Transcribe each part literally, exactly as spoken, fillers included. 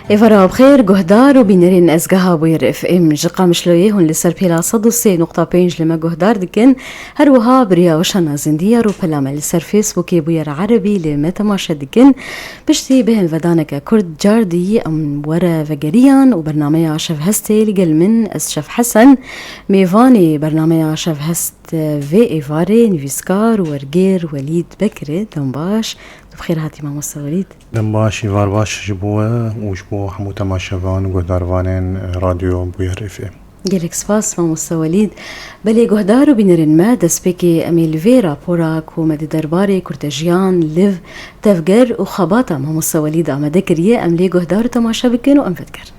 Êvara bi xêr, guhdar û bînerên ezgeha Bûyer F M ji Qamişloyê hûn li ser pêla sed û sê nokta pênc li me guhdar dikin. Her wiha bi riya weşana zindî ya rûpela me li ser Facebookê Bûyer Erebî li me temaşe dikin. Piştî bihên vedaneke kurt car dî em were vegeriyan û bernameya Şev Hestê li gel min, ez Şev Hesen, mêvanê bernameya Şev Hest vê êvarê nivîskar û wergêr Welîd Bekir e. Dem baş, tu bi xêr hatî mamoste Welîd. Dem baş, êvar baş ji bo we û ji bo hemû temaşevan û guhdarvanên Radyo Bûyer F M. Gelek spas, mamoste Welîd. Belê, guhdar û bînerên me, destpêkê em ê li vê rapora ku me di derbarê kurtejiyan, liv, tevger û xebata mamoste Welîd amade kiriye, em lê guhdar û temaşe bikin û em vedigerin.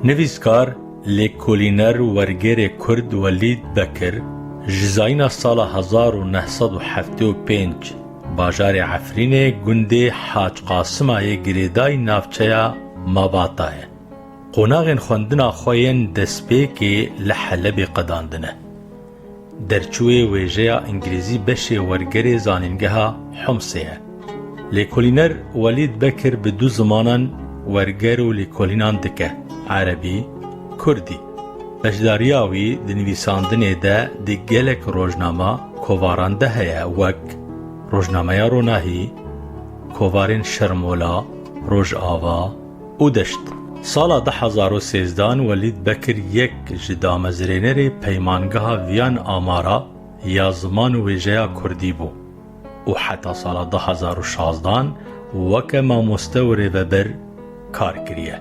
Nivîskar, lêkolîner û wergerê Kurd Welîd Bekir ji zayîna sala hezar û neh sed û heftê û pênc bajarê Efrînê gundê Hac Qasima yê girêdayî navçeya Mabata ye. Qonaxên xwendina xwe yên destpêkê li Helebê qedandine. Derçûyê wêjeya îngilîzî beşê wergerê zanîngeha Homsê ye. Lêkolîner Welîd Bekir bi du zimanan werger û lêkolînan dike, erebî, kurdî. Beşdariya wî di nivîsandinê de di gelek rojnama kovaran de heye, wek Rojnameya Ronahî, kovarên Şermola, Rojava, û Deşt. Sala du hezar û sêzdan Welîd Bekir yek ji damezrênerê Peymangeha Viyan Amara ya Ziman û Wêjeya Kurdî bû û heta sala du hezar û şazdan weke mamoste û rêveber kar kiriye.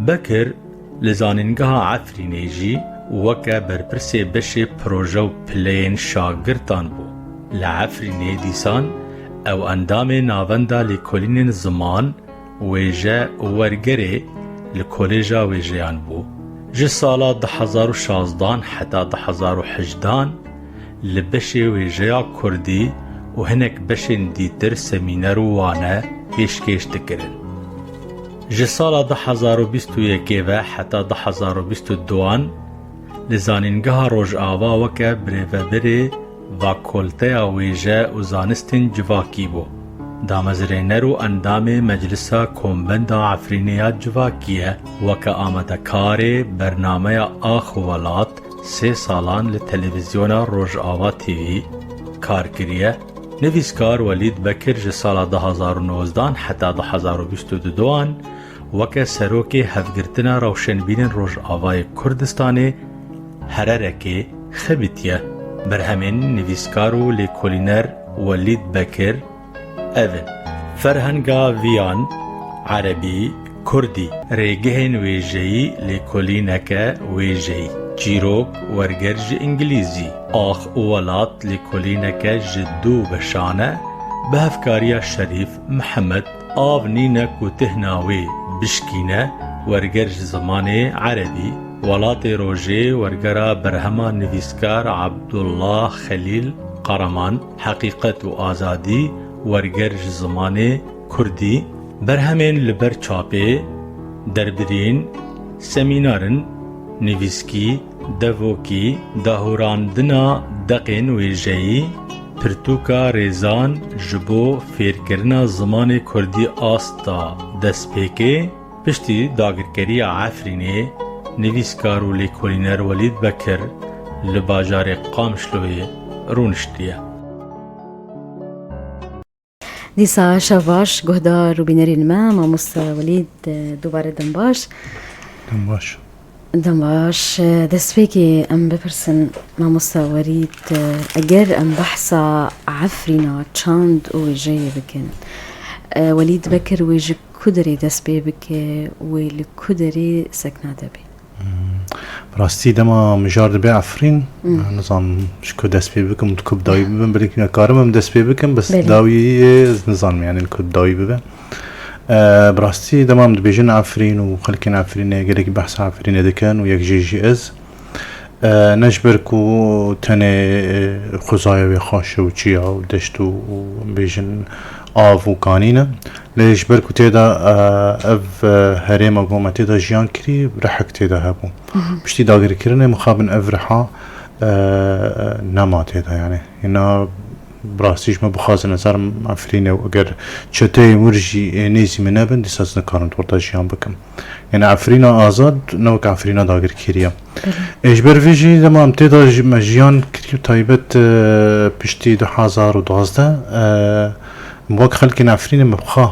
Bekir li Zanîngeha Efrînê jî weke berpirsê beşê proje û pileyên şagirtan bû. Li Efrînê dîsan ew endamê Navenda Lêkolînên Ziman, Wêje û Wergerê li Kolêja Wêjeyan bû. Ji sala du hezar û şazdan heta du hezar û hejdan li beşê wêjeya kurdî û hinek beşên dîtir semîner û wane pêşkêş dikirin. Ji sala du hezar û bîst û yekê ve heta du hezar û bîst û duan li Zanîngeha Rojava weke birêveberê Fakolteya Wêje û Zanistên Civakî bû. Damezrêner û endamê Meclisa Kombenda Efrînê ya Civakî ye, weke amadekarê bernameya Ax û Welat sê salan li televîzyona Rojava T V kar kiriye. Nivîskar Welîd Bekir ji sala du hezar û nozdan heta du hezar û bîst û duan weke serokê Hevgirtina Rewşenbîrên Rojavayê Kurdistanê, Hererekê, xebitiye. Berhemên nivîskar û lêkolîner Welîd Bekir ev in: Ferhenga Viyan, erebî, kurdî, Rêgehên Wêjeyî, lêkolîneke wêjeyî, Çîrok, werger ji îngilîzî, Ax û Welat, lêkolîneke ji du beşan e, bi hevkariya Şerîf Mihemed, Av nîne ku tihna wê bişkîne, werger ji zimanê erebî, Welatê Rojê, wergera berhema nivîskar Abdullah Xelîl Qaraman, Heqîqet û Azadî, werger ji zimanê kurdî, berhemên li ber çapê, derbirîn, semînarin, nivîskî, devokî, dahûrandina deqên wêjeyî, pirtûka Rêzan ji bo fêrkirina zimanê kurdî asta destpêkê, piştî dagirkeriya Efrînê, nivîskar û lêkolîner Welîd Bekir li bajarê Qamişloyê rûniştiye. Dîsa şev baş, guhdar û bînerên me, mamoste Welîd, e, dubare dem baş. Dem baş. Dem baş, e, destpêkê em bipirsin, mamoste Welîd, e, eger em behsa Efrîna çand û wêjeyê bikin, e, Welîd Bekir wê ji ku derê dest pê bike, wê li ku derê sekna de bê? Hmm. Bi rastî dema mijar dibe Efrîn, Hmm. nizam ji ku dest pê bikim, di ku bi dawî bibim, belkî nekarim em dest pê bikim, bes Belê. dawiyê ez nizanim, yani li ku bi dawî bibe. Eee, bi rastî dema em dibêjin Efrîn û xelkên Efrînê gelekî behsa Efrînê dikin û yek jê jî ez. Eee, ne ji ber ku tenê, eee, xwezaya wê xaş e û çiya û deşt û, û em bêjin av û kanî ne. Lê ji ber ku tê de, e, ev, e, herêma ku me tê de jiyan kirî, rihek tê de hebû. Piştî dagirkirinê mixabin ev riha, e, nema tê de, yani. Hîna bi rastî ji me bixwazin, ez zanim Efrînê û eger çeteyên wir jî ê nêzî min nebin, dîsa ez nikarim di wir de jiyan bikim. Yani Efrîna azad ne wek Efrîna dagirkirî ye. Ê, ji ber vê jî dema em tê de ji, me jiyan kiriye taybet, e, piştî du hezar û duwazdeh, e, wek xelkên Efrînê me bi xwe,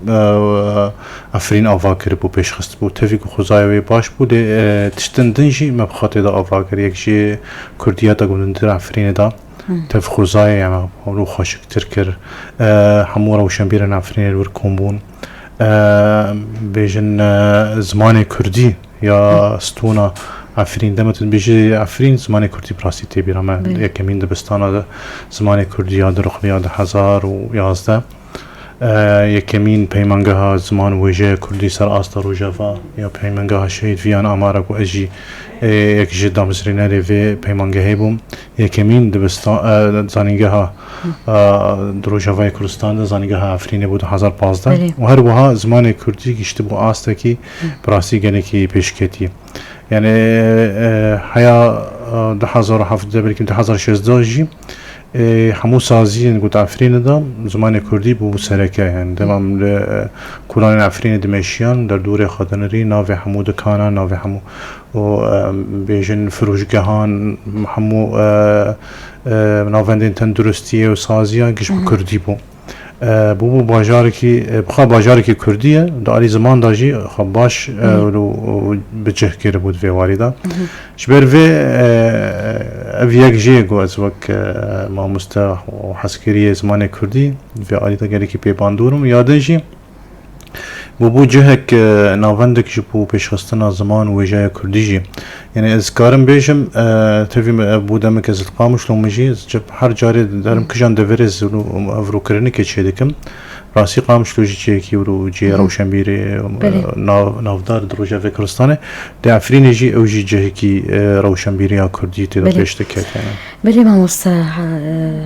e, Efrîn ava kiribû, pêşxistibû. Tevî ku xwezaya wê baş bû, lê, e, tiştin din jî me bi xwe tê de ava kir. Yek jê kurdiyeta ku di nêzî Efrînê de tev xwezayê, yani, hûn xweşiktir kir. E, hemû rewşenbîrên Efrînê li wir kom bûn. E, bêjin, e, zimanê kurdî ya stûna Efrîn. Dema tu dibêjî Efrîn, zimanê kurdî bi rastî tê bîra me. Belê. Yekemîn dibistana de zimanê kurdî ya dirûxliya du hezar û yazdeh. E, yekemîn peymangeha ziman û wêjeya kurdî ser asta rojava ya peymangeha Şehîd Viyan Amara ku ez jî, e, yek ji damezrînerê vê peymangehê bûm. Yekemîn dibistan, e, zanîngeha, e, di Rojavayê Kurdistan de zanîngeha Efrînê bû du hezar pazdeh. Belê. Û her wiha zimanê kurdî giştibû astekî bi rastî gelekî pêşketî. Yani, e, heya, e, du hezar û hevdeh, belkî du hezar şêzdeh jî, e, hemû saziyên ku di Efrînê de zimanê kurdî bû sereke. Yani, dema em li, e, kolanên Efrînê dimeşiyan, derdorê xwe dinirî, navê hemû dikanan, navê hemû û, e, bêjin firûşgehan, hemû, e, e, navendên tenduristiyê û saziya giş bi kurdî bû. E, bûbû bajarekî, e, bi xwe bajarekî kurdî ye, di alî ziman de jî xwe baş, e, û, û bi cih kiribû di vê warî de. Ji ber vê, e, ev yek jê ku ez wek, e, mamoste û hezkiriyê zimanê kurdî di vê alî de gelekî pê bandor im. Ya din jî, Bûbû cihek, e, navendek ji bo pêşxistina ziman û wêjeya kurdî jî. Yani ez karim bêjim, e, tevî me ev bû demek ez li Qamişlo min jî, ez cep her carê derim kijan deverê ez ev rûkirinekê çêdikim. Rastî Qamişlo jî cihekî û cihê rewşenbîrê, e, nav-, navdar di Rojavê Kurdistanê. Di Efrînê jî ew jî cihekî, e, rewşenbîriya kurdî tê de pêş diket, yani. Belê mamoste, e,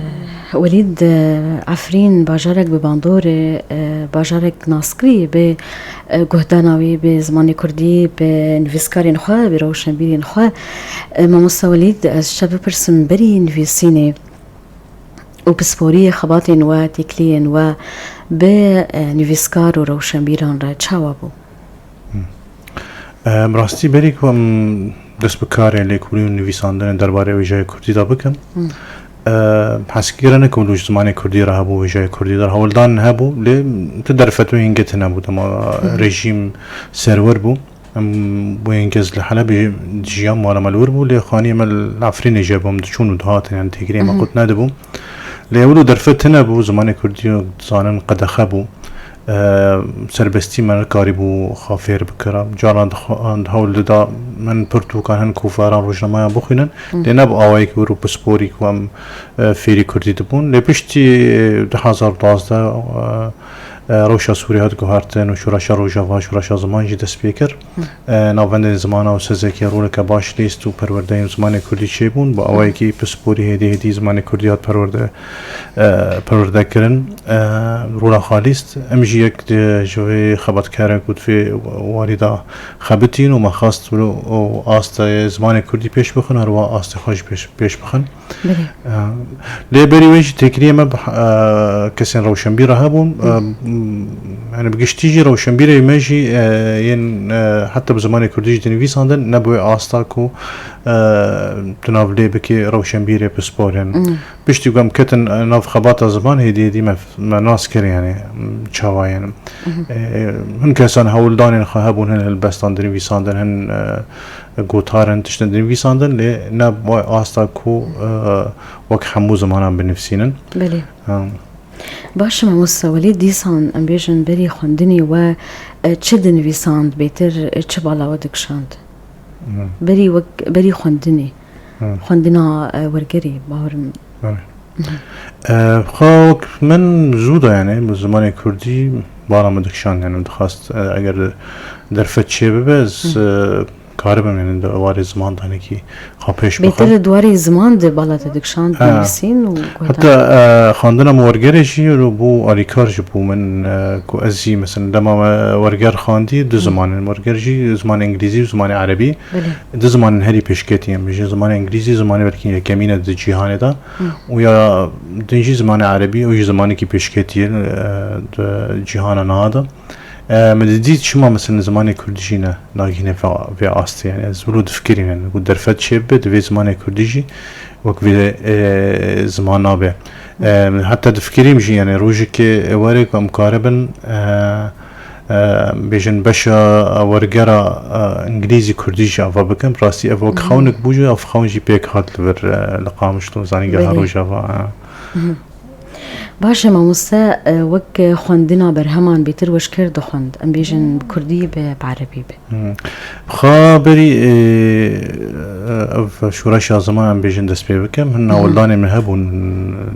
Welîd, e, Efrîn bajarek bi bandor e, e, bajarek naskirî bi, e, guhdana wî bi zimanê kurdî, bi nivîskarên xwe, bi rewşenbîrên xwe. E, mamoste Welîd, ez ji te bipirsim, berî nivîsînê û pisporiyê xebatên we, têkiliyên we bi, e, nivîskar û rewşenbîran re çawa bû? Em, rastî berî ku em dest bi karê lêkolîn û nivîsandinê derbarê wêjeyê kurdî de bikin, em, hezkirine ku ji zimanê kurdî re hebû, wêjeyê kurdî de hewldan hebû, lê tu derfet wê hingê tune bû, dema rejîm serwer bû. Em wê hingê ez li Helebê dijiyan, mala me li wir bû, lê xaniyê me li Efrînê jî hebû, em diçûn û dihatin, yani têkiliyê me qut nedibû. Lê ewil û derfet tune bû, zimanê kurdî zanin qedexe bû. E, serbestî me nikarîbû xwe fêr bikira. Caran dixwe-, hewl dida min pirtûkan hin ku fêran rojnameyan bixwînin. Lê ne bi awayekî wir û pisporî ku em, e, fêrî kurdî dibûn. Lê piştî, e, du hezar duwazdeh, e, e, rewşa Sûriyê hat guhertin û şoreşa Rojava, şoreşa ziman jî dest pê kir. E, navendên zimana û sezekê roleke baş lîst û perwerdeyên zimanê kurdî çêbûn. Bi awayekî pisporî hêdî hêdî zimanê kurdî hat perwerde, e, perwerde kirin. E, rola xwe lîst. Em jî yek di, ji vê xebatkarek û di vê warî de xebitîn û me xwest û, û astê zimanê kurdî pêş bixin, her wiha astê xwe jî pêş, pêş bixin. Belê. E, lê berî wê jî têkiliyê me bi, e, kesên rewşenbîr re hebûn. E, m-, yani bi giştî jî rewşenbîrê me jî, e, yên, e, heta bi zimanê kurdî jî dinivîsandin, ne bi wê asta ku, e, tu nav lê bikî rewşenbîrê pisporin. Piştî ku em ketin, e, nav xebata ziman, hêdî hêdî me, me nas kir, yani, m, çawa, yani. E, hin kesan hewldanên xwe hebûn, hin helbestan dinivîsandin, hin, e, gotarin, tiştin dinivîsandin, lê ne bi asta ku, e, wek hemû zimanan binivîsînin. Belê. Ha. Baş e, mamoste Welîd, dîsan em bêjin berî xwendinê we, e, çi dinivîsand bêtir, e, çi bala we dikişand? Hı. Berî wek, berî xwendinê. Hı. Xwendina, e, wergerê, bawerim. Hı. E, xwe wek min zû de, yani, bi zimanê kurdî bala min dikişand, yani, dixwast, e, eger derfet çêbibe, ez, e, karibim, yani di warê ziman de hinekî xwe pêş bixim. Bêtir di warê ziman de bala te dikişand, Ha. nivîsîn û guhdan. Heta, e, xwendina min wergerê jî bû alîkar ji bo min, e, ku ez jî, mesela, dema me werger xwendî, du Hı. zimanên werger jî, zimanê îngilîzî û zimanê erebî. Belê. Du zimanên herî pêşketî em bêjin. Zimanê îngilîzî zimanê belkî yekemîn e di cîhanê de. Hı. Û ya din jî zimanê erebî, û jî zimanekî pêşketî ye, e, di cîhana niha de. E, min didît çima, mesela, zimanê kurdî jî ne, nagihîne vê, vê astê. Yani ez wilo difikirînim, yani, ku derfet çêbibe, divê zimanê kurdî jî wek vê, e, ziman nabe. E, heta difikirîm jî, yani, rojekê were ku em karibin, e, e, bêjin beşa wergera, e, îngilîzî kurdî jî ava bikin. Rastî ev wek Hı. xewnek bû jî, ev xewn jî pêk hat li vir, e, li Qamişlo, zanîngeha Belê. Rojava, e. Hı. Baş e, mamoste, e, wek xwendina berheman bêtir weşker dixwend, em bêjin bi kurdî be, bi erebî be. Hmm. Xwe berî, e, ev şoreşa ziman em bêjin dest pê bikim. Hin Hı hı. hewldanê me hebûn,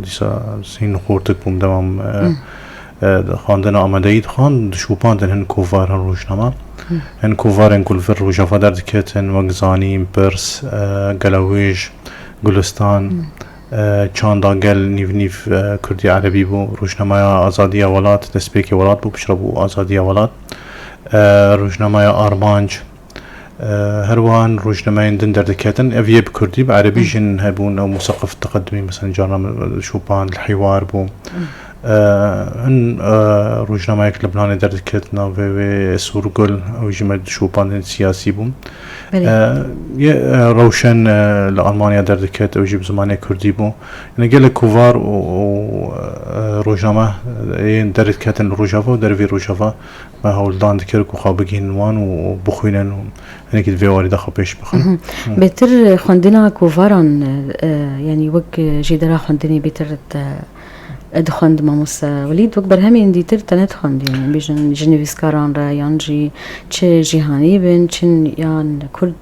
dîsa hîn xortik bûm, demam, e, Hmm. e, xwendina amadeyî dixwand, dişopandin hin kovar, hin rojnama. Hmm. Hin kovarên ku li vir Rojava derdiketin, wek Zanîn, Pirs, e, Gelewêj, Gulistan, Hmm. e, çanda gel nîv nîv, e, kurdî erebî bû. Rojnameya Azadiya Welat, destpêkê Welat bû, piştre bû Azadiya Welat. E, rojnameya Armanc, e, her wiha hin rojnameyên din derdiketin. Ev yê bi kurdî, bi erebî Hı. jî hebûn, ew musaqif teqedimî, mesela, carna, e, şopan li Hîwar bû. Hı. E, hin, e, rojnameyek li Blanê derdiket, navê wê Sûrgul, ew jî me dişopandin, siyasî bû. Belê. E, yê, e, Rewşen, e, li Almanya derdiket, ew jî bi zimanê kurdî bû. Yani gelek kovar û, û, e, rojname, e, yên derdiketin li Rojava û dervî Rojava me hewldan dikir ku xwe bigihînin wan û bixwînin û hinekî di vê warî de xwe pêş bixin. Mhm. Hı. Bêtir xwendina kovaran, e, e, yanî wek, e, jêdera xwendinê bêtir te, e, dixwend mamoste Welîd, wek berhemên dîtir te nedixwend, yanî bêjin ji nivîskaran re yan jî çi cîhanî bin, çi yan kurd?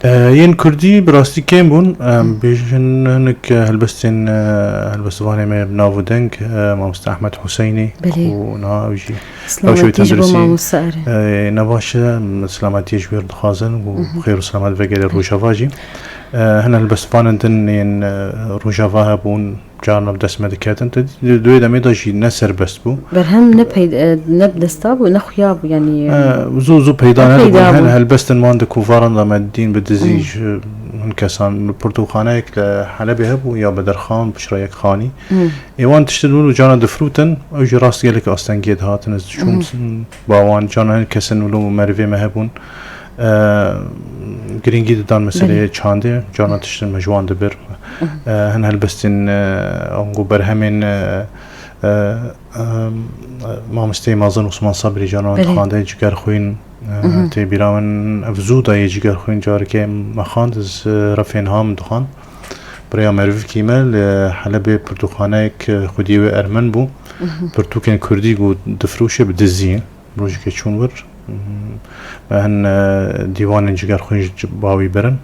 E, yên kurdî bi rastî kêm bûn. Em Hı. bêjin hinek, e, helbestên, e, helbestvanê me bi nav û deng, e, mamoste Ehmed Huseynî, Belê. ku niha ew jî Silametî ji bo tenduristî, mamoste Erê. e, ne baş e, em silametiyê ji wî re dixwazin û Hı hı. xêr û selamet vegerê Rojava jî. E, hin helbestvanên din yên, e, Rojava hebûn, carna bi dest me diketin. Te dî, di wê demê de jî ne serbest bû. Berhem ne peyda, e, ne bi desta bû, ne xuya bû, yanî, e, E, zû, zû peyda ne peyda nebûn. Hin bû. Helbestin wan di kovaran de me dîn bi dizî Hı. ji hin kesan. Pirtûkxaneyek li Helebê hebû ya Bedirxan, piştre yek xanî. Hı. Ê wan tiştin wilo carna difrûtin, ew jî rast gelek astengiyê dihatin. Ez diçûm Hı. ba wan, carna hin kesin wilo merivê me hebûn. E, girîngî didan meseleyê Belê. çandê, carna tiştin me ji wan dibir. Mhm. E, hin helbestên, e, ango berhemên, e, e, e, mamosteyê mezin Osman Sabrî carna Belê. dixwandê Cigerxwîn, e, Mhm. tê bîra min ev zû dayê Cigerxwîn carekê me xwend, ez, e, refên ham dixwand. Bi rêya merivkî me li Helebê pirtûkxaneyek, e, xwediyê wê Ermen bû. Mhm. Pirtûkên kurdî ku difroşê bi dizî. Rojekê çûn wir, me hin, e, dîwanên Cigerxwîn ji ba wî birin.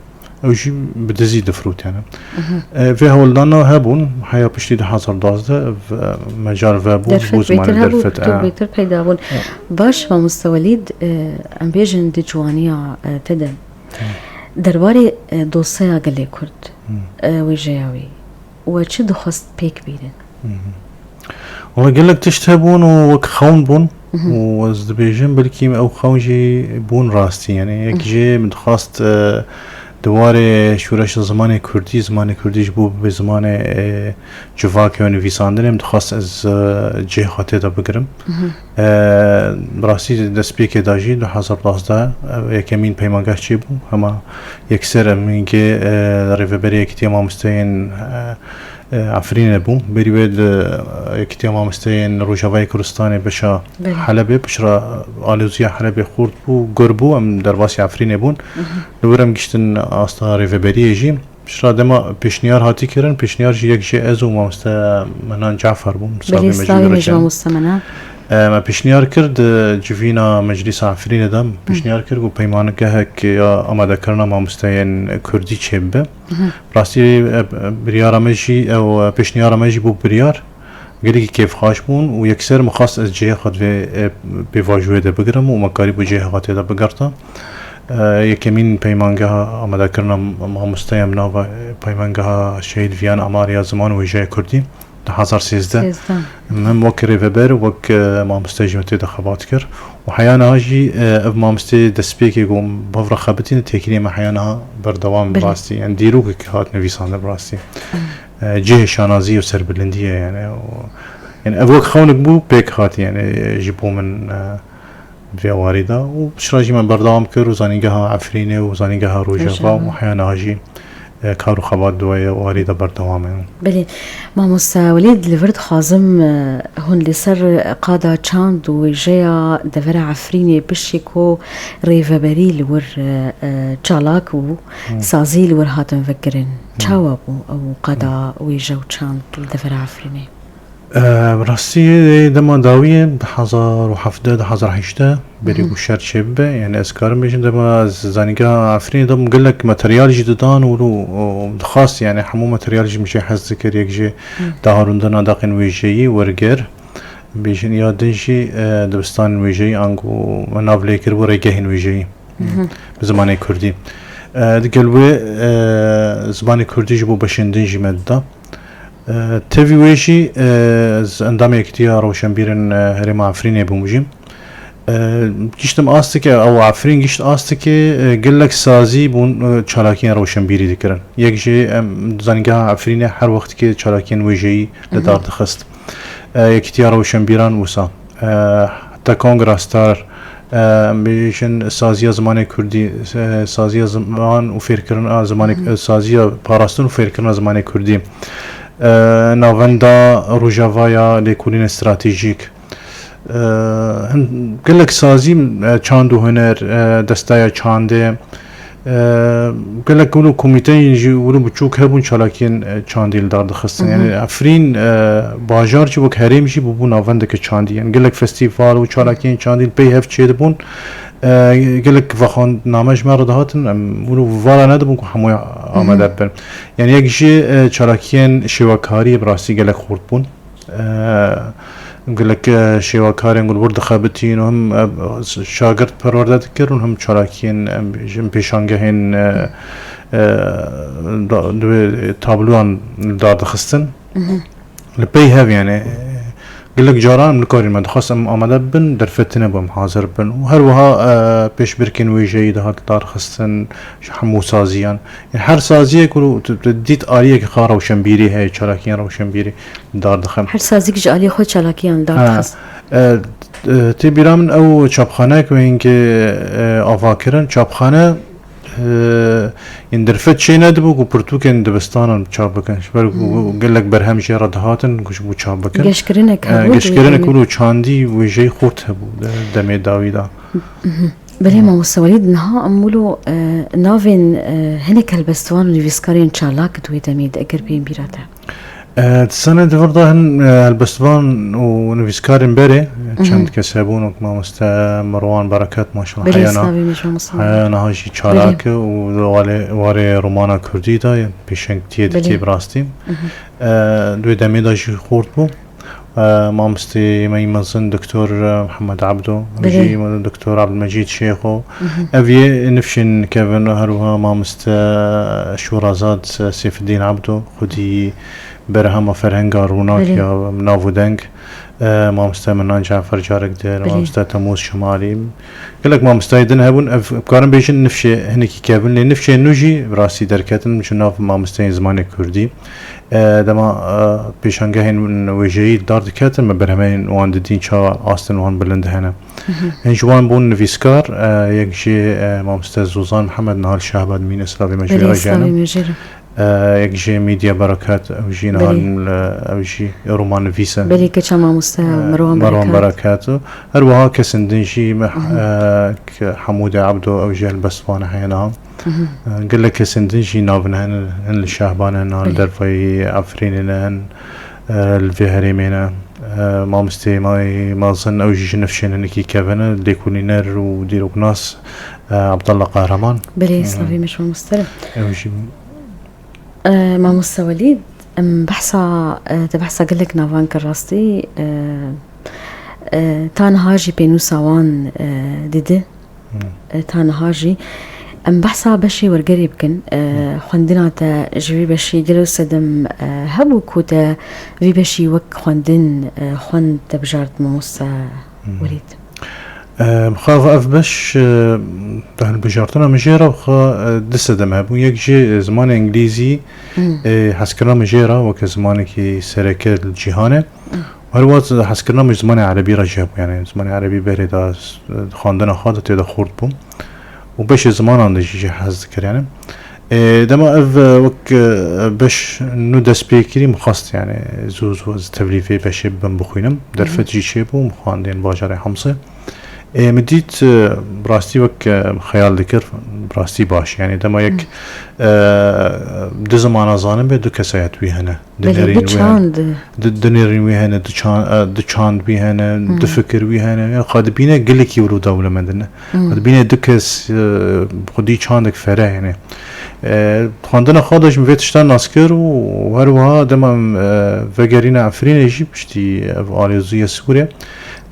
Ew jî bi dizî difrûtene. Mhm. E, vê hewldana hebûn, heya piştî du hezar duwazdeh, ev, e, mecal vebû, Derfet bû zimanê bêtir hebû, derfet, pirtûk e. bêtir peyda bûn. E. Baş, mamoste Welîd, e, em bêjin di ciwaniya, e, te de. Hı. Derbarê, e, dosyeya gelê Kurd, Hı. e, wêjeya wî. We çi dixwest pêk bîrin? Mhm. Wala gelek tişt hebûn û wek xewn bûn Mhm. û ez dibêjim belkî ew xewn jî bûn rastî. Yani yek Mhm. jê min dixwest, e, di warê şûreşa zimanê kurdî, zimanê kurdî ji bo bibe zimanê, e, civakê û nivîsandinê, min dixwest ez, e, cihê xwe tê de bigirim. Mhm. E, bi rastî destpêkê de jî du hezar duwazdeh, e, yekemîn peymangeh çêbû. Hema yekser em hingê, e, rêveberê Yekîtiya Mamosteyên, e, e, Efrînê bû. Berî wê di, e, Yekîtiya Mamosteyên Rojavayê Kurdistanê beşa Belê. Helebê, piştre alozîya Helebê xurt bû, gur bû, em derbasî Efrînê bûn. Mhm. Li wir em giştin asta rêveberiyê jî. Piştre dema pêşniyar hatî kirin, pêşniyar jî yek jê ez û mamoste Menan Cafer bûn, Belê, slavê me ji slavê me ji Gulşen. mamoste Menan. E, me pêşniyar kir di civîna Meclîsa Efrînê de, Hı. pêşniyar kir ku peymanegehek ya amadekirina mamosteyên kurdî çêbibe. Hı hı. Rastî, e, biryara me jî, ew, e, pêşniyara me jî bû biryar. Gelekî kêfxweş bûn û yekser min xwest ez cihê xwe di vê, e, pêvajoyê de bigirim û me karîbû cihê xwe tê de bigirta. E, yekemîn peymangeha amadekirina mamosteya min nava peymangeha Şehîd Viyan Amar ya Ziman û Wêjeya Kurdî di hezar sêzdeh. Sêzdeh. Min hem wek rêveber, wek, e, mamoste jî min tê de xebat kir. Û heya niha jî, e, ev mamoste destpêkê ku min bi hev re xebitîne, têkiliyê me heya niha berdewam e bi Belê. rastî. Yani dîrokek hat nivîsandin bi rastî. E, cihê şanazî û serbilindî ye yani. Û, yani ev wek xewnek bû, pêk hat yani, e, ji bo min, e, vê warî de. Û piştre jî me berdewam kir û zanîngeha Efrînê û zanîngeha Rojava Rojava. û heya niha jî, e, kar û xebat di wê warî de berdewam e. Belê. Mamoste Welîd, li vir dixwazim, e, hûn li ser qada çand û wêjeya devera Efrînê bişî ku rêveberî li wir, e, e, çalak û Hmm. sazî li wir hatin vekirin. Hmm. Çawa bû ew qada wêje û çand li devera Efrînê? E, bi rastî dema dawiyê, du hezar û hevdeh, du hezar heştê, berî Mhm. ku şer çêbibe, yani ez karim bêjim, dema ez zanîngeha Efrînê de bûm, gelek materyal jî didan û, û, û dixwast, yani hemû materyal jî min jê hez dikir, yek jê Mhm. daharûndina daqên wêjeyî, werger, bêjin ya din jî, e, dibistanên wêjeyî, ango me nav lê kiribû rêgehên wêjeyî Mhm. bi zimanê kurdî. E, digel wê, e, zimanê kurdî ji bo beşên din jî me dida. E, tevî wê jî, e, ez endamê Yekîtiya Rewşenbîrên, e, Herêma Efrînê bûm jî. E, giştim astikê, ew Efrîn gişt astikê, e, gelek sazî bûn, e, çalakiyên rewşenbîrî dikirin. Yek jî em zanîngeha Efrînê her wextikê çalakiyên wêjeyî li Mhm. dar dixist. E, Yekîtiya Rewşenbîran wisa. E, heta Kongra Star, e, em bêjin saziya zimanê kurdî, e, saziya ziman û fêrkirina zimanê, Mhm. e, saziya parastin û fêrkirina zimanê kurdî. E, Navenda Rojava ya Lêkolînên Stratejîk. E, hin-, gelek sazî, e, çand û huner, e, desteya çandê, e, gelek wilo komîteyên jî wilo biçûk hebûn çalakiyên, e, çandî li dar dixistin. Mhm. Yani Efrîn, e, bajar jî wek herêm jî bûbû navendeke çandî. Yani gelek festîval û çalakiyên çandî li pey hev çêdibûn. E, gelek vexwendname ji me re dihatin, em wilo vala nedibûn ku hemûya amade Mhm. bibin. Yani yek jî, e, çalakiyên şêwekariyê bi rastî gelek xurt bûn. E, gelek, e, şêwekarên ku li wir dixebitîn û him, e, şagirt perwerde dikir û him çalakiyên, em bêjin, pêşangehên, e, e, da-, di wê tabloyan li dar dixistin. Mhm. Li pey hev, yani, e, gelek caran em nikarîn, me dixwest em amade bibin, derfet tune bû em hazir bibin. Û her wiha, e, pêşbirkên wêjeyî dihat li dar xistin, ji hemû saziyan. Yani her saziyek ku tu, tu dît aliyek xwe rewşenbîrî heye, çalakiyên rewşenbîrî dar dixin. Her sazîk ji aliyê xwe çalakiyan dar Ha, dixist. e, e, tê bîra min ew çapxanek wê hingê, e, ava kirin. Çapxane, e, yên derfet çê nedibû ku pirtûkên dibistanan çap bikin. Ji ber ku Hmm. gelek berhem jê re dihatin ku ji bo çap bikin. Geşkirinek E, hebû, geşkirinek duyê wilo demê. Çandî wêjeyî xurt hebû de-, demê dawî de. Mhm. Belê mamoste Welîd, niha em wilo, e, navên, e, hinek helbestvan û nivîskarên çalak di wê demê de eger bên bîra te. E, di sene di vir de hin, e, helbestvan û nivîskarên berê, e, Mhm. çend kes hebûn, wek mamoste Mirwan Bereket, maşallah, Belê, heyana, slavê me ji mamoste Mirwan. Heyana niha jî çalak e û di walê, warê romana kurdî de pêşengtiyê Belê. dike bi rastî. Mhm. E, di wê demê de jî xurt bû. E, mamosteyê me yî mezin Doktor Mihemed Ebdo, Belê. jî Doktor Ebdilmecîd Şêxo. Mhm. Ev yê nifşên kevin, her wiha mamoste Şûrazad Seyfeddîn Ebdo, xwedî berhema ferhenga rûnak Belê. ya nav û deng. E, mamoste Minan Cafer carek dir, Belê. mamoste Temûz Şemalî. Gelek mamosteyê din hebûn, ev, karin bêjin nifşê hinekî kevin, lê nifşê nû jî bi rastî derketin, ji nav mamosteyên zimanê kurdî. E, dema, e, pêşangehên wêjeyî dar diketin, me berhemên wan didîn, çawa astên wan bilind hene. Mhm. Hin ji wan bûn nivîskar, e, yek jê, e, mamoste Zozan Mihemed, niha li Şehbad Mîne, slavê me jê Belê, re jene. slavê me jê re. E, yek jê Mîdya Bereket, ew jî niha Belê. li, ew jî romannivîs e. Belê, keça mamoste E, Merwan Merwan Bereket. Bereket. Her wiha kesên din jî me, Mhm. e, ke Hemûdê Ebdo, ew jî helbestvan e heye niha. Mhm. E, gelek kesên din jî nav ne, hin, hin li Şehban e, hin li Belê. dervayî Efrînê ne, hin, e, li vê herêmê ne. E, mamosteyê me yî mezin, ew jî ji nifşên hinekî kevin e, lêkolîner û dîroknas, e, Abdallah Kahraman. Belê, E, slavê me ji mamoste re. Ew jî E, mamoste Welîd, em behsa, e, te behsa gelek navan kir rastî, e, e, ta niha jî pênûsa wan, e, didi. E, ta niha jî em behsa beşê wergerê bikin. E, xwendina te ji vî beşî gelo sedem, e, hebû ku te vî beşî wek xwendin, e, xwend te bijart mamoste Welîd? E, bi xwe ev beş, e, di hilbijartina min jê re bi xwe, e, du sedem hebûn. Yek jê, e, zimanê îngilîzî, e, hezkirina min jê re weke zimanekî sereke li cîhanê. Her wiha hezkirina min ji zimanê erebî re jî hebû. Yani zimanê erebî berê de, e, xwendina xwe de tê de xurt bûm. Û beşê zimanan de jî jê hez dikir yani. E, dema ev, e, wek, e, beş nû dest pê kirî, min xwest yani zû zû ez tevlî vê beşê bibim bixwînim. Derfet jî çêbû, min xwendên bajarê Hemsê. E, min dît, e, bi rastî wek, e, xeyal dikir, bi rastî baş. Yani dema yek, e, du zimana zanin be, du kesayet wî hene. Belê, du çand. Di, di nêrîn wî hene, du çan-, e, du çand wî hene, du fikir wî hene. Ya xwe dibîne gelekî wilo dewlemend in. Xwe dibîne du kes, e, xwedî çandek fereh yani. E, xwendina xwe de jî min vê tiştan nas kir û her wiha dema em, e, vegerîne Efrînê jî piştî ev alozî ye Sûrê.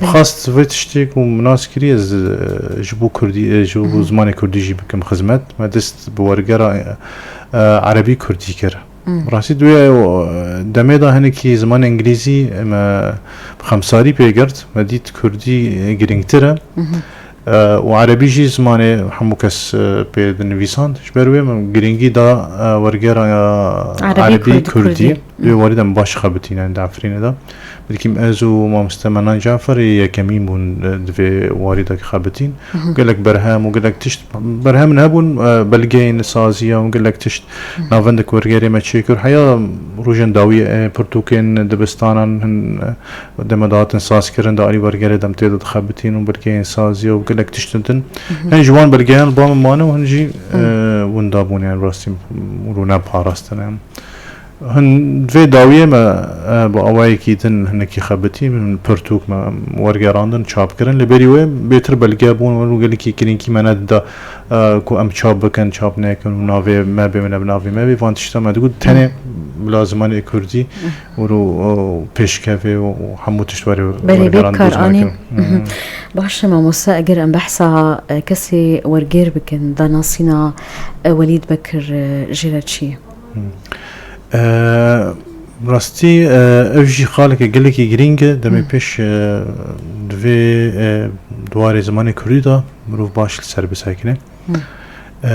Xwest vê tiştê ku min nas kirî ez, e, ji bo kurdî, e, ji bo zimanê kurdî jî bikim xizmet. Me dest bi wergera, e, e, erebî kurdî kir. Rastî duya ew, e, demê de hinekî zimanê îngilîzî me bi xemsarî pê girt. Me dît kurdî, e, girîngtir e. E, û erebî jî zimanê hemû kes, e, pê dinivîsand. Ji ber wê min girîngî da, e, wergera, e, Erebî, erebî, kurd-, kurdî. Kurdî. Wê warî de min baş xebitîne di Efrînê de. Belkî ez û mamoste Menan Caferê yekemîn bûn, e, di vê warî de xebitîn. Gelek berhem û gelek tişt, berhem hebûn, e, belgeyên saziya û gelek tişt. Navendek wergerê me çêkir. Heya rojên dawî, e, pirtûkên dibistanan hin, e, dema dihatin sazkirin, di alî wergerê de em tê de dixebitîn û belgeyên saziya û gelek tiştin din. Hin ji wan belgeyan li ba min mane û hin jî, e, winda bûn, yani rastî rûne parastin, yani. Hin vê dawiyê me, e, bi awayekî din hinekî xebitî, min pirtûk me wergerandin, çap kirin. Lê berî wê bêtir belge bûn û gelekî girîngî me nedida, e, ku em çap bikin, çap nekin û navê me bê, ne bi navê me bê. Van tişta me digot, tenê bila zimanê kurdî û, û pêşkevê û, û hemû tişt were wergerandin. Belê, bê kar anî. Baş e, mamoste, eger em behsa, e, kesê wergêr bikin, danasîna, e, Welîd Bekir, e, jê re çi ye? E, rastî, e, ev jî xaleke gelekî girîng e. Demê pêş, e, di vê, e, di warê zimanê kurdî de mirov baş li ser bisekine. E,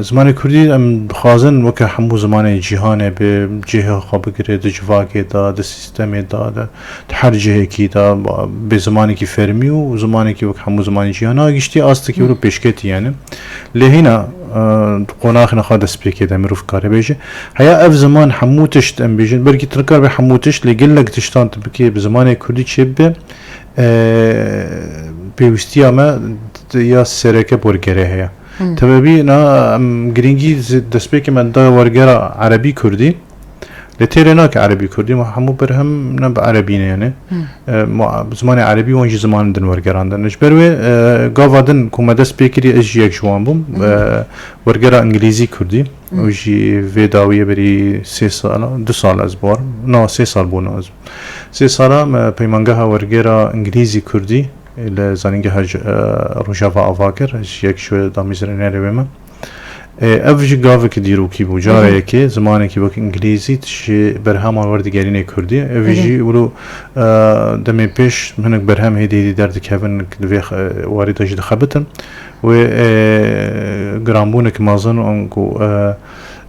zimanê kurdî em dixwazin weke hemû zimanê cîhanê bi cihê xwe bigire, di civakê de, di sîstemê de, di, di her cihekî de, bê zimanekî fermî û zimanekî wek hemû zimanê cîhana giştî astekî wilo pêşketî yani. Lê hîna, e, di qonaxê xwe destpêkê de mirov kare bêje. Heya ev ziman hemû tişt em bêjin, belkî tu nikar bê hemû tişt, lê gelek tiştan tu bikê bi zimanê kurdî çêbibe, e, pêwîstiya me ya sereke bi wergerê heye. Tevebî na em girîngî zi-, destpêkê me da wergera erebî kurdî. Lê têrê nake erebî kurdî, ma hemû berhem ne bi erebî ne yani. E, ma, zimanê erebî wan jî zimanên din wergerandin. Ji ber wê, e, gava din ku me dest pê kirî ez jî yek ji wan bûm. E, wergera îngilîzî kurdî. Ew jî vê dawiyê berî sê sala, du sal ez barim. Na, sê sal bûn ez. Sê sala me peymangeha wergera îngilîzî kurdî li Zanîngeha ji, e, Rojava ava kir. Ez jî yek ji wê damezrênerê wê me. E, ev jî gavekî dîrokî bû. Cara yekê zimanekî wek îngilîzî ji berheman werdigerînê kurdî. Ev jî wilo, e, demê pêş hinek berhem hêdî hêdî derdikevin, divê, e, warî de jî dixebitin. Wê, e, giranbûnek mezin anku, e,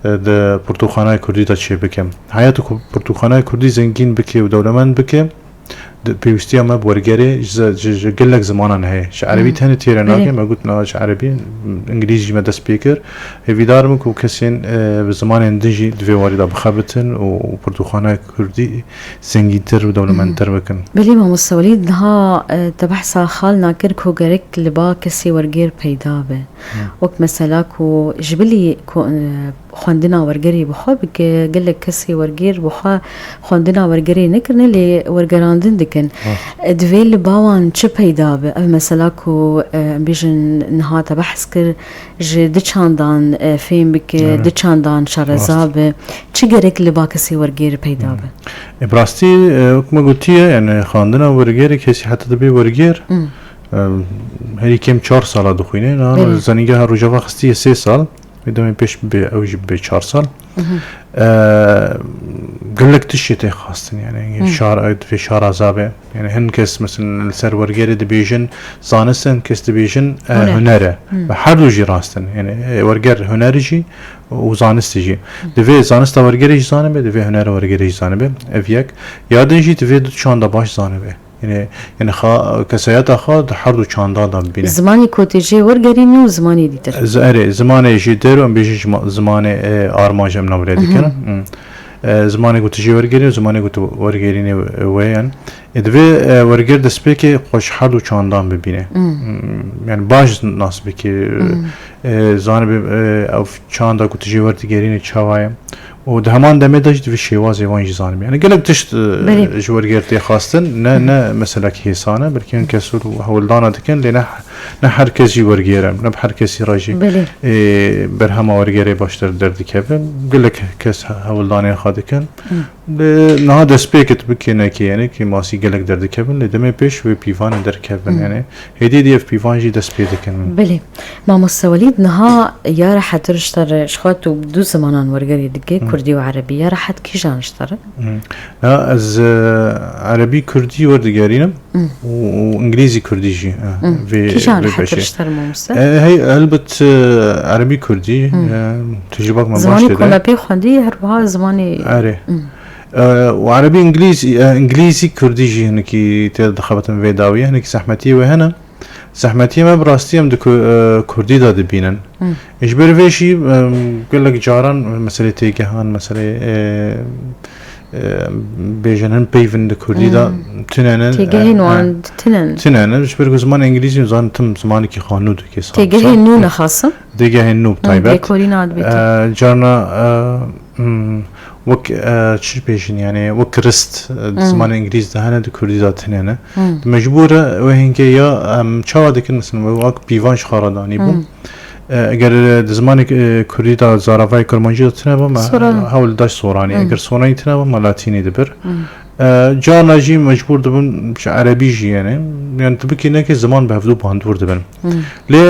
e, di pirtûkxanaya kurdî de çêbike. Heya tu ku pirtûkxanaya kurdî zengîn bike û dewlemend bike, di pêwîstiya me bi wergerê ji, ji, ji gelek zimanan heye. Ji erebî tenê têre nake, me got na ji erebî, îngilîzî jî me dest pê kir. Hêvîdar im ku kesên, e, bi zimanên din jî di vê warî de bixebitin û pirtûkxanaya kurdî zengîntir û dewlemendtir bikin. Belê mamoste Welîd, niha, e, te behsa xal nakir ku gerek li ba kesê wergêr peyda be. Wek mesela ku ji bilî ku, e, xwendina wergerê bi xwe bike, gelek kesê wergêr bi xwe xwendina wergerê nekirine, lê wergerandin dikin. E, divê li ba wan çi peyda be? Ev mesela ku, e, em bêjin niha te behs kir, ji du çandan, e, fêm bike, du çandan şareza be. Çi gerek li ba kesê wergêr peyda be? E, bi rastî, e, wek me gotiye, yani xwendina wergerê kesî heta dibe wergêr, Em, herî kêm çar sala dixwîne. Niha Belê. Zanîngeha Rojava xistiye sê sal. Wê demê pêş bibe, ew jî bibe çar sal. Mhm. E, gelek tiştê tê xwestin, yani, Mhm. şar, divê şar azabe. Yani, hin kes, mesela, li ser wergerê dibêjin zanist e, hin kes dibêjin, e, Huner. huner e. Mhm. Ve her du jî rast in. Yani, e, werger huner jî û zanist jî. Mhm. Divê zanista wergerê jî zanibe, divê hunera wergerê jî zanibe. Ev yek. Ya din jî divê du çanda baş zanibe. Yani, yani, xa-, kesayeta xwe di her du çanda de bibîne. Zimanê ku tê jê wergerîn û zimanê dîtir. Z-, erê, zimanê jêder û em bêjin jima-, zimanê, e, armanc em navê Mhm. dikin. Hmm. E, zimanê ku tu jê wergerî û zimanê ku tu wergerînê we ye. E, divê, e, werger destpêkê xwe ji her du çandan bibîne. Hmm. Hmm, yani baş nas bike, Hmm. e, zanibe, e, ev çanda ku tu jê werdigerînê çawa ye. Û di heman demê de jî divê şêwazê wan jî zanibe. Yani gelek tişt, e, Belê. ji werger tê xwestin. Ne, Mhm. ne meselek hêsan e, belkî hin kes û hewldana dikin, lê ne, ne her kes jî werger e. Ne bi her kesî re jî, Belê. e, berhema wergerê baştir derdikeve. Gelek kes he-, hewldanên xwe dikin. Mhm. Lê niha destpêkê tu bikê nekê, yani kêmasî gelek derdikevin, lê demê pêş wê pîvanê derkevin. Mhm. Yani hêdî hêdî ev pîvan jî dest pê dikin. Belê. Mamoste Welîd, niha ya rehetir ji te re, ji xwe tu du zimanan wergerê dike, Hmm. kurdî û erebî. Ya rehet kîjan ji te re? Hmm. Ya ez, e, erebî kurdî werdigerînim Hmm. û, û îngilîzî kurdî jî, e, Hmm. vê, Kîjan vê rehetir beşê. ji te re, mamoste? E, hey, helbet, e, erebî kurdî, Hmm. e, tecrübak me baş Zimanê tê ku de. me pê xwendî, her wiha zimanê Erê. Hmm. E, û erebî, îngilîzî, e, îngilîzî kurdî jî hinekî tê de dixebitin vê dawiyê, hinekî zehmetiyê wê hene. Zehmetiyê me bi rastî em di ku-, e, kurdî de dibînin. Hmm. Ji ber vê jî, em, gelek caran meselê têgehan, meselê, e, e, bêjin hin peyvin di kurdî de Hmm. tune ne, Têgehên e, wan e, tune ne. tune ne. Ji ber ku zimanê îngilîzî zanin tim zimanekî xwe nû dike, sa-, Têgehên sa-, nû ne xasim? Têgehên nû bi Hmm, taybet. lêkolîna dibêtin. E, carna, e, Hmm, wek, e, çi bêjin, yani wek rist, e, di Hmm. zimanê îngilîz de hene, di kurdî de tune ne. Hmm. Di mecbûr e, wê hingê ya, em, çawa dikin, mesela, wek pîvan ji xwe re danî bû. Hmm. E, eger, e, di zimanê, e, kurdî de zaravayê kurmancî de tune be, me Soran. hewl daş soranî. Hmm. Eger soranî tune be, me latînî dibir. Hmm. E, carna jî mecbûr dibin ji erebî jî, yani. Yani tu bikî nekî ziman bi hevdû bandor dibin. Hmm. Lê,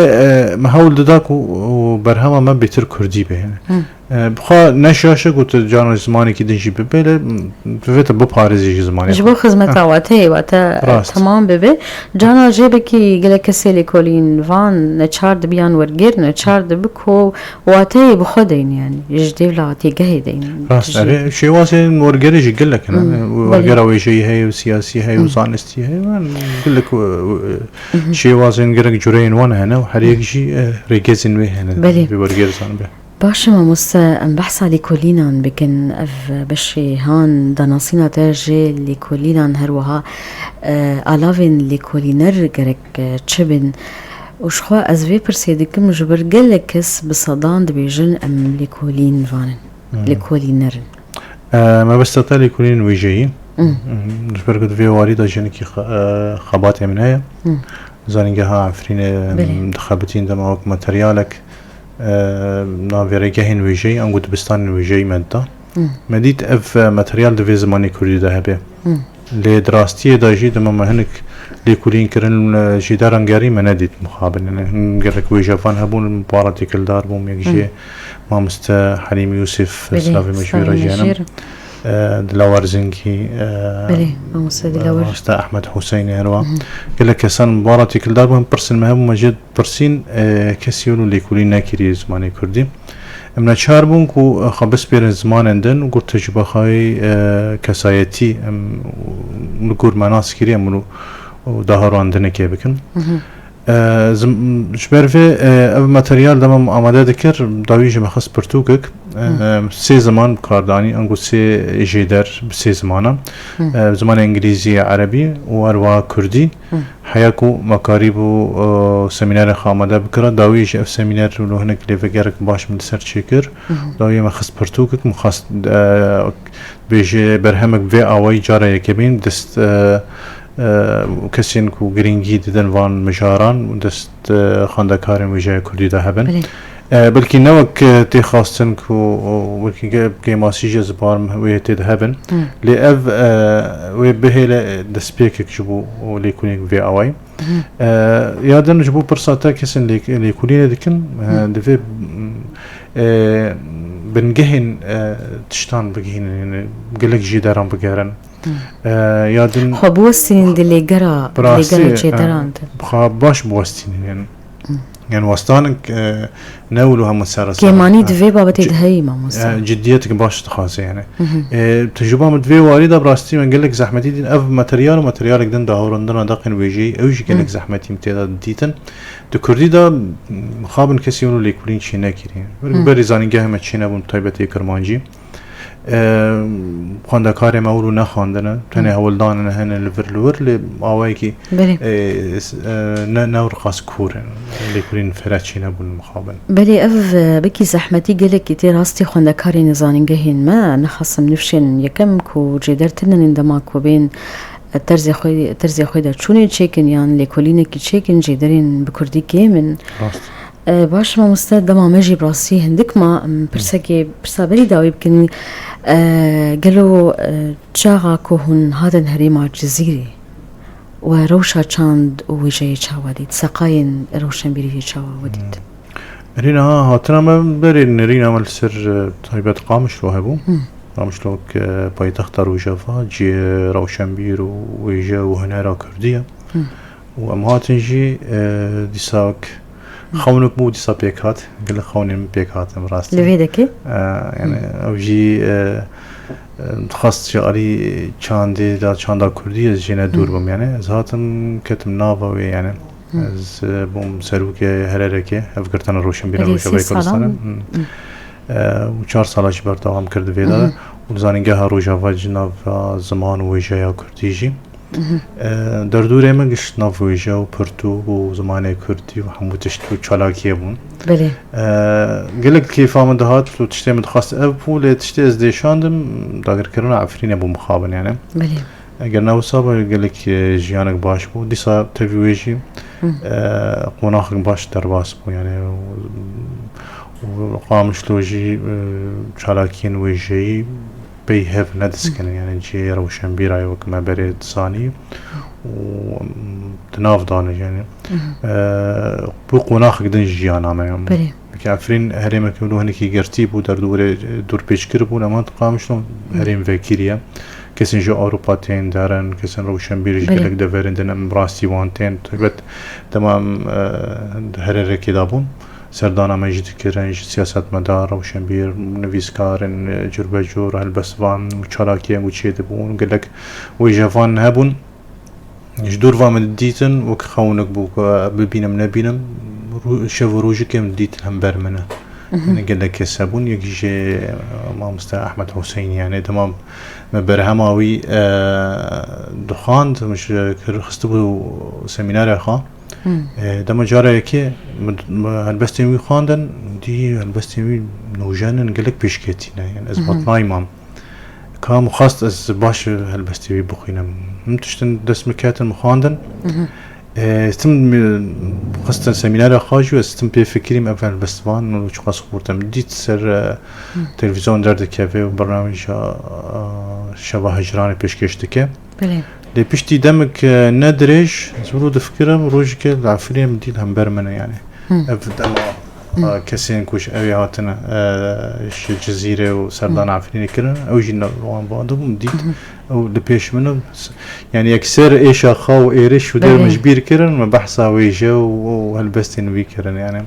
e, me hewl dida ku, o, berhema me bêtir kurdî be, yani. Hmm. E, bi xwe ne şaş e ku tu carna zimanekî din jî bibe, lê, m, divê tu biparêzî ji zimanê Ji xwe. bo xizmeta Heh. wateyê, wate Rast. temam bibe. Carna jê bikî gelek kesê lêkolîn van neçar dibiyan wergêr, neçar dibi ku wateyê bi xwe deyn, yani, ji dêvla têgehê deyn. Rast, Ji erê, şêwazên wergerê jî gelek hene. Hmm, Wergera belê. wêjeyî heye û siyasî heye û Hmm. zanistî heye. Van gelek, e, e, Mhm. şêwazên gelek cureyên wan hene û her yek jî, e, rêgezên wê hene. Belê. Vê werger zanibe. Baş e mamoste, em behsa lêkolînan bikin. Ev beşê han danasîna te jê lêkolînan her wiha, e, alavên lêkolîner gerek, e, çi bin? Û ji xwe ez vê pirsê dikim, ji ber gelek kes bi sedan dibêjin em lêkolîn vanin. Hmm. Lêkolîner in. E, mebesta te lêkolînên wêjeyî. Hmm. Hmm, ji ber ku di vê warî de jî hinekî xe-, e, xebatê min heye. Hmm. Zanîngeha Efrînê, Belê. em, dixebitîn dema wek materyalek, e, navê rêgehên wêjeyî, ango dibistanên wêjeyî me dida. Hmm. Me dît ev, e, materyal divê zimanê kurdî de hebe. Hmm. Lê di rastiyê de jî dema me hinek lêkolîn kirin, e, jî derangerî me nedît mixabin. Yani hin gelek wêjevan hebûn, para têkildar bûm, yek jê Hmm. mamoste Helîm Yûsif, Belê, silavê me ji wî re slavê jî me henim. jê re. E, Dilawar Zingî, e, Belê, mamoste Dilawar. mamoste Ehmed Huseyni herwa. Mhm. Gelek kesan bara têkildar bûn, pirsên me hebû, me jê pirsîn, e, kesî wilo lêkolîn nekiriye zimanê kurdî. Em neçar bûn ku, e, xwe bispêrin zimanên din, got tu ji bo xwe yî, e, kesayetî, em, li gor me nas kiriye, em wilo, û daha randinekê bikin. Mhm. E, zim-, ji ber vê, e, ev materyal dema min amade dikir, dawî jî me xist pirtûkek, e, Hmm. sê ziman bi kar danî, ango sê jêder bi sê zimanan. Hmm. E, zimanê îngilîzî, erebî û herwiha kurdî. Hmm. Heya ku me karîbû, e, semînerê xwe amade bikira, dawî jî ev semîner wilo hinek lêvegerek baş min li ser çêkir. Hmm. Dawî me xist pirtûkek, min xwest, e, bêje berhemek vê awayî cara yekemîn dest, e, e, kesên ku girîngî didin van mijaran û dest, e, xwendekarên wêjeya kurdî de hebin. Belê. E, belkî ne wek, e, tê xwestin ku, o, belkî ge-, kêmasî jî ez barim wê tê de hebin. Hmm. Lê ev, e, wê bihêle, e, destpêkek ji bo lêkolînek vê awayî. Hmm. E, ya din ji bo pirsa te kesên lêk-, lêkolînê dikin, e, Hmm. divê, m, e, bingehên, e, tiştan bigihînin, yani gelek jêderan bigerin. Hmm. E, ya din Xwe biwestînin di lêgera, di Bi rastî, lêgerê e, jêderan de. Xwe baş biwestînin, yani. Hmm. Yani westanek, e, ne wilo hemû sera sera. Kêmanî di vê babetê de heyî, mamoste. E, ciddiyetek baş dixwaze yani. Mhm. E, tecrüba min di vê warî de bi rastî me gelek zehmetî dîn. Ev materyal û materyalek din dahurandina deqên wêjeyî, ew jî gelek Mhm. zehmetî min tê de dîtin. Di kurdî de, mixabin kesî wilo lêkolîn çê nekiriye. Wek Mhm. berî zanîngehê me çê nebûn, taybetê kirmancî. E, xwendekarê me wilo nexwendine, tenê Hı. hewldanine hene li vir li wir, lê awayekî, Belê. e, s-, e, ne, ne riqas kûr in. Lêkolîn fêre çênebûn mixabin. Belê ev, e, belkî zehmetî gelekî tê rastî xwendekarên zanîngehên me, nexasim nifşên yekem ku jêder tinin dema ku bên, e, terzê xwe, terzê xwe de çûnê çêkin yan lêkolînekî çêkin, jêderên bi kurdî kêm in. Rast. E, baş mamoste, dema me jî bi rastî hindik ma, em, pirsekê, pirsa berî dawî bikin. E, gelo, e, çaxa ku hûn hatin herêma Cizîrê we rewşa çand û wêjeyê çawa dît? Seqayên rewşenbîrî çawa we dît? Hmm. Erê niha hatina me berê nerîna me li ser, e, taybet Qamişlo hebû. Hmm. Qamişlo wek, e, paytexta Rojava, cihê rewşenbîr û wêje û hunera kurdî ye. Hmm. Û em hatin jî, e, dîsa wek xewnek bû, dîsa pêk hat. Gelek xewnên min pêk hatin, bi rastî. Li vê dekê? E, yani, Hmm. ew jî, e, e, dixwest ji alî çandê de, çanda kurdî ez jê ne dûr Hmm. bim, yani. Ez hatim, ketim nava wê, yani. Hmm. Ez, e, bûm serokê Hererekê, Hevgirtina Rewşenbîra Belê, Rojavayê sê salan? Kurdistanê. Hmm. Hmm. E, û çar sala jî berdewam kir di vê de. Hmm. Û li Zanîngeha Rojava jî nava ziman û wêjeya kurdî jî. Mhm. E, derdorê min gişt nav wêje û pirtûk û zimanê kurdî û hemû tişt û çalakiyê bûn. Belê. E, gelek kêfa min dihat û tiştê min dixwest ev bû, lê tiştê ez dêşandim, dagirkirina Efrînê bû mixabin, yani. Belê. Eger ne wisa be, gelek, e, jiyanek baş bû. Dîsa tevî wê jî, Hı. e, qonaxek baş derbas bû, yani, û, û Qamişlo jî, e, çalakiyên wêjeyî pey hev nediskenin, yani cihê rewşenbîra ye wek me berê dizanî û, em, di nav de ne, yani. Mhm. E, bi qonaxek din jiyana me, yani. Belê. Weke Efrîn herêmeke wilo hinekî girtî bû, derdorê, e, dorpêçkir bûn, ema Qamişlo Mhm. herêm vekirî ye. Kesên ji Ewropa tên derin, kesên rewşenbîr ji Belê. gelek deverên din em rastî wan tên. Taybet dema em, e, di Hererekê de bûn. Serdana me jî dikirin, ji siyasetmedar, rewşenbîr, nivîskarên, e, curbecur, helbestvan û çalakiyên ku çêdibûn, gelek wêjevan hebûn. Ji dûr ve min dîtin, wek xewnek bû ku bibînim nebînim, rû-, şev û rojikê min dîtin hember min e. Mhm. Yani gelek kes hebûn, yek jê, e, mamoste Ehmed Huseyinî, yani dema me berhema wî, e, dixwand, min ji kir xistibû semînerê xwe. Hmm. E, dema cara yekê min, min helbestên wî xwendin, dî helbestên wî nûjen in, gelek pêşketî ne, yani ez Mhm. hatnayî mam. Ka min xwest ez baş helbestê wî bixwînim. Him tiştin dest min ketin min xwendin. Mhm. E, tim, e, xistin semînera xwe jî, ez tim pê fikirîm ev helbestvan û çiqas xurt em dît ser, e, Hı. televîzyon derdikeve û bernamêja, e, Şeva Hicranê pêşkêş dike. Belê. Lê piştî demek, e, ne dirêj, ez wilo difikirim, rojike li Efrînê min dît hember min e, yani. Hı. Ev dema, Hı. e, kesên ku ji ew ê hatine, e, ji Cizîrê û serdana Hı. Efrînê kirin, ew jî ne, wan ba dibû, min dît. Hı hı. Ew li pêş min e. S-, yani yekser êşa xwe û êrîş û der Belê. min ji bîr kirin, me behsa wêje û, û helbestên wî kirin, yani.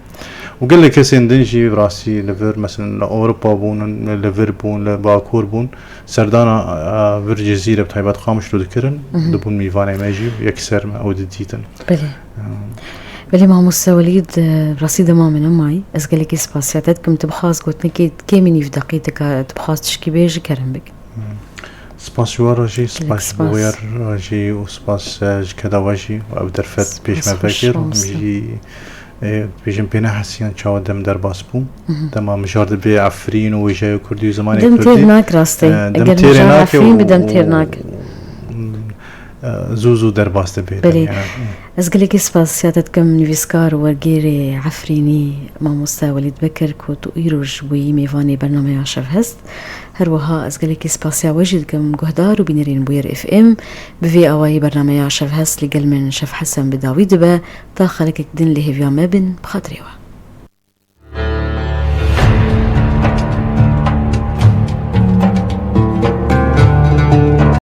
Û gelek kesên din jî bi rastî li vir, mesela li Ewropa bûn, li vir bûn, li Bakur bûn. Serdana, e, vir Cizîrê bi taybet Qamişlo dikirin, Mhm. dibûn mîvanê me jî yekser me ew didîtin. Belê. E, Belê mamoste Welîd, e, rastî dema min nemayî. Ez gelekî spasiya te dikim. Tu bixwaz gotinekê kêmî nîv deqî dika, tu bixwaz tişkî bêjî, kerem bik. Hmm. Spas ji we re jî, Gelek spas ji spas. bo we re jî û spas, e, ji keda we jî. Ev derfet Spas pêş me vekir. Mamoste. Jî Ê, bêjin pê nehesiyan çawa dem derbas bû. Mhm. Dema mijar dibê Efrîn û wêjeya kurdî û zimanê Dem kurdî, têr nak rastê. e, dem Eger têrê mijar nake Efrîn bi dem û, têr nake. e, zû zû derbas dibe. Belê. Yani, Ez gelekî spasiya te dikim nivîskar û wergêrê Efrînî mamoste Welîd Bekir ku tu îro ji wî mêvanê bernameya Şevhest. Her wiha ez gelekî spasiya we jî dikim guhdar û bînerên Bûyer F M. Bi vê awayî bernameya Şevhest li gel min Şef Hesen bi dawî dibe. Ta xelekek din li hêviya me bin, bi xatirê we.